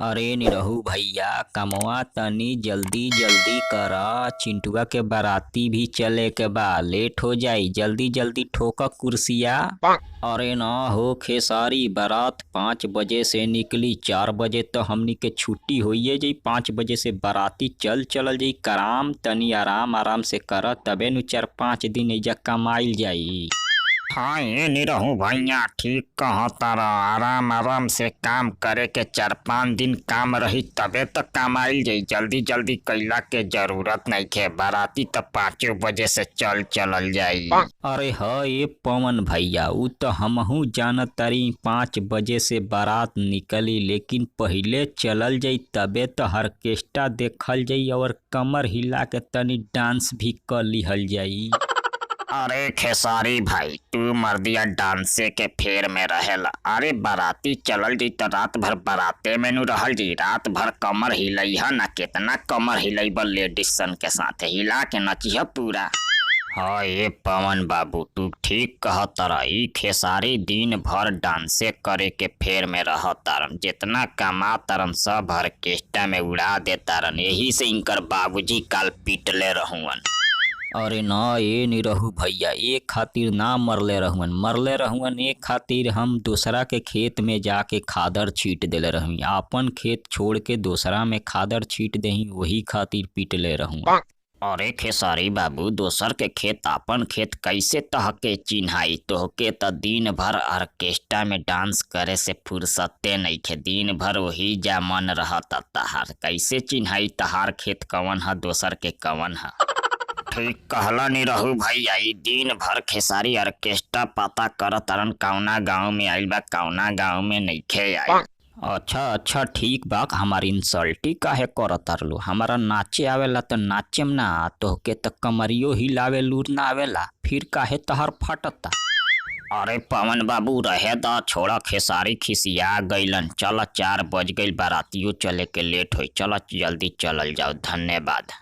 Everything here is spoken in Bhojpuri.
अरे निरहू भैया, कमवा तनी जल्दी जल्दी कर। चिंटुआ के बाराती भी चले के बा, लेट हो जाई। जल्दी जल्दी ठोक कुर्सिया। अरे ना हो खेसारी, बारात 5 बजे से निकली, 4 बजे तो हमनी के छुट्टी होइए जाई। 5 बजे से बाराती चल चलल जाई। कराम तनी आराम आराम से कर, तबे नु 4-5 दिन एइजा कमाइल जाई। हाँ ये निरहू भैया, ठीक कह तारा। आराम आराम से काम करे के 4-5 दिन काम रही तबे तो कमाइल जाई। जल्दी जल्दी कैला के जरूरत नहीं खे। बाराती तो 5 बजे से चल चलल जाई। अरे ह ये पवन भैया, उ तो हमहू जानत तारी 5 बजे से बारात निकली, लेकिन पहिले चलल जाई तबे तो ऑर्केस्ट्रा देखल जाई और कमर हिला के तनी डांस भी कर लिहल जाई। अरे खेसारी भाई, तू मर्दिया डांसे के फेर में रहेला। अरे बाराती चलल जी तो रात भर बाराते में नु रहल जी। रात भर कमर हिलई ना, कितना कमर हिलई लेडीज सन के साथ हिला के नचिह पूरा। हाँ ये पवन बाबू, तू ठीक कह तारा। ई खेसारी दिन भर डांसे करे के फेर में रह तारन। जितना कमा तारन सब ऑर्केस्ट्रा में उड़ा दे तारन। यही से इनकर बाबूजी काल पीटले रहुअन। अरे ना ये निरहू भैया, एक खातिर ना मरले रहुअन, मरले रहुअन एक खातिर हम दूसरा के खेत में जाके खादर छीट देले रही। आपन खेत छोड़ के दूसरा में खादर छीट देही, वही खातिर पीटले रहूँ। अरे खेसारी बाबू, दोसर के खेत आपन खेत कैसे तहके चिन्हाई? तोहके त दिन भर ऑर्केस्ट्रा में डांस करे से फुर्सते नइखे। दिन भर वही जा मन रहता तहार। कैसे चिन्हाई तहार खेत कवन ह, दोसर के कवन ह? ठीक कहला निरहू भैया। ई दिन भर खेसारी ऑर्केस्ट्रा पता कर तारन कौना गांव में आइल बा, कौना गांव में नइखे आइल। अच्छा अच्छा ठीक बा, हमारी इंसल्टी काहे करत तारलू? हमारा नाचे आवेला त नाचेम ना, तोहके त कमरियो हिलावे लूर ना आवेला, फिर काहे तहर फटता? अरे पवन बाबू रहे दा, छोड़ा खेसारी खिसिया गइलन। चल 4 बज गइल, बारातियों चले के लेट होई। चल जल्दी चलल जाओ। धन्यवाद।